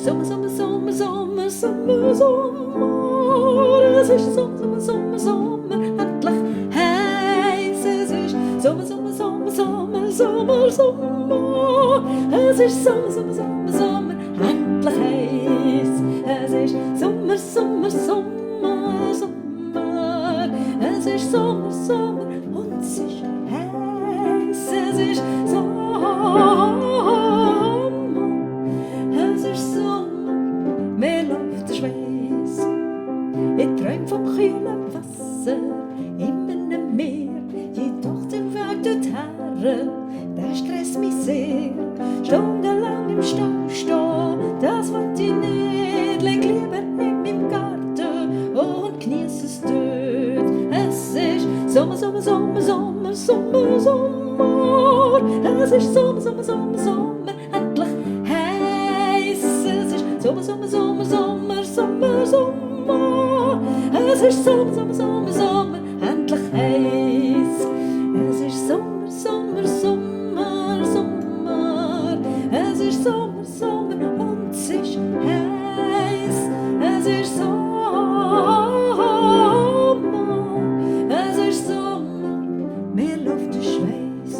Sommer, Sommer, Sommer, Sommer, Sommer, Sommer. Es ist Sommer, Sommer, Sommer, Sommer, endlich heiß. Es ist Sommer, Sommer, Sommer, Sommer, Sommer, Sommer. Es ist Sommer, Sommer, Sommer, Sommer, endlich heiß. Es ist Sommer, Sommer, Sommer, Sommer. Es ist Sommer, Sommer und es ist heiß. Es ist Sommer. Es ist Sommer, mir läuft der Schweiß. Ich träum vom kühlen Wasser in einem Meer. Jedoch der Weg dorthin, der stresst mich sehr. Stundenlang im Stau stehen, das wollt ich nicht. Leg lieber in meinem Garten und genieße es dort. Es ist Sommer, Sommer, Sommer, Sommer, Sommer, Sommer. Es ist Sommer, Sommer, Sommer, Sommer, endlich heiß. Es ist Sommer, Sommer, Sommer, Sommer, Sommer, Sommer. Es ist Sommer, Sommer, Sommer, Sommer, endlich heiß. Es ist Sommer, Sommer, Sommer, Sommer. Es ist Sommer, Sommer und es ist heiß. Es ist Sommer. Es ist Sommer, mir läuft der Schweiß.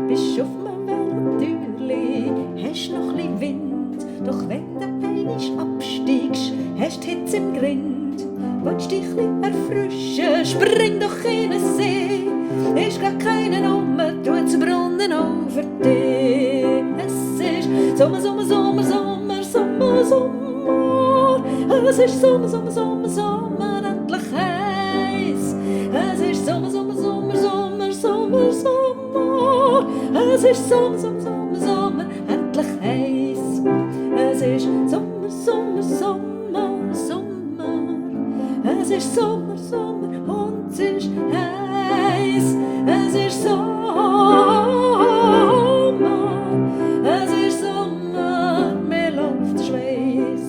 Bist auf meinem Velo natürlich, hast noch ein Wind. Doch wenn du einmal absteigst, hast die Hitze im Grind. Willst dich erfrischen, spring doch in den See. Ist grad keinen tut's Brunnen auch für dich. Es ist Sommer, Sommer, Sommer, Sommer, Sommer, Sommer. Es ist Sommer, Sommer, Sommer, Sommer, endlich heiß. Es ist Sommer, Sommer, Sommer, Sommer, Sommer, Sommer. Es ist Sommer, Sommer, Sommer, Sommer, endlich heiß. Es ist Sommer, Sommer, Sommer, Sommer. Es ist Sommer, Sommer und es ist heiß. Es ist Sommer. Es ist Sommer, mir läuft der Schweiß.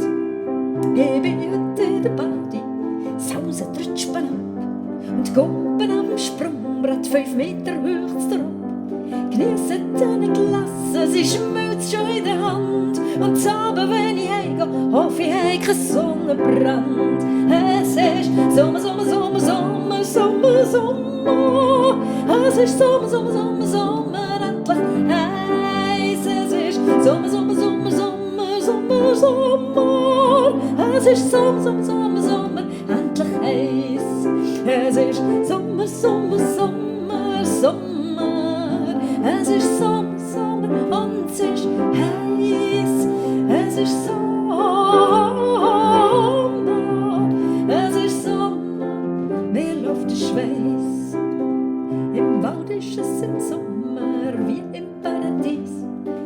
Ich bin heute in der Party, sausen die Rutschbahn ab und Gumpen am Sprungbrett 5 Meter hoch zu Trab. Geniessen eine Glasse, sie schmilzt schon in der Hand. Und zusammen, wenn ich heimgehe, hoffe ich, habe keinen Sonnenbrand. Es ist Sommer, Sommer, Sommer, Sommer, Sommer, Sommer. Es ist Sommer, Sommer, Sommer, Sommer, endlich heiß. Es ist Sommer, Sommer, Sommer, Sommer, Sommer, Sommer. Es ist Sommer, Sommer, Sommer, Sommer, endlich heiß. Es ist Sommer, Sommer, Sommer, Sommer. Es ist Sommer, Sommer und es ist heiß. Es ist Sommer. Es ist Sommer, mir läuft der Schweiß. Im Wald ist es im Sommer wie im Paradies.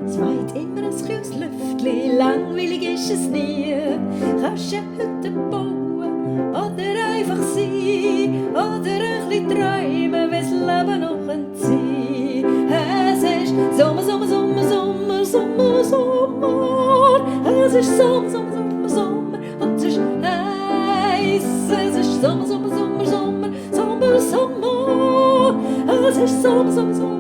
Es weht immer ein kühles Lüftli, langweilig ist es nie. Kannst du Hütte bauen oder einfach sein oder ein bisschen träumen, wie's Leben noch entzieht. Es ist Sommer, Sommer, Sommer, Sommer, Sommer, Sommer. Es ist Sommer, Sommer, Sommer, Sommer und es ist heiß. Es ist Sommer, Sommer, Sommer, Sommer, Sommer, Sommer. Es ist Sommer, Sommer, Sommer.